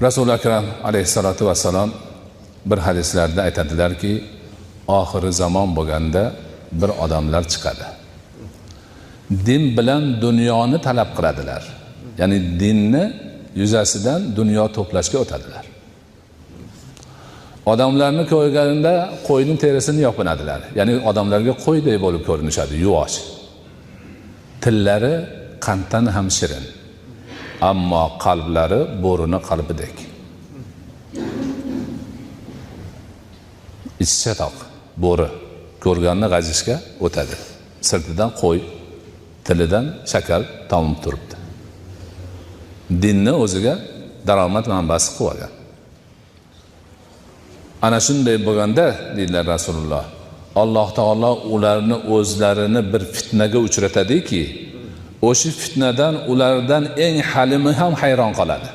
Rasuli akram alayhissalotu vassalom bir hadislarda aytadilarki, oxiri zamon bo'lganda bir odamlar chiqadi. Din bilan dunyoni talab qiladilar. Ya'ni dinni yuzasidan dunyo to'plashga o'tadilar. Odamlarni ko'rganida qo'yning terisini yopinadilar. Ya'ni odamlarga qo'yday bo'lib ko'rinishadi, yuvosh. Tillari qanddan ham shirin. Ammo qalblari bo'rini qalbidek. Ichi chatoq, bo'ri ko'rganni g'ajishga o'tadi. Sirtidan qo'y, tilidan shakar tomib turibdi. Dinni o'ziga daromad manbasi qilib olgan. Ana shunday bo'lganda deydilar Rasululloh, Alloh taolo ularni o'zlarini bir fitnaga uchratadiki, o'sha fitnadan ulardan eng halimi ham hayron qoladi.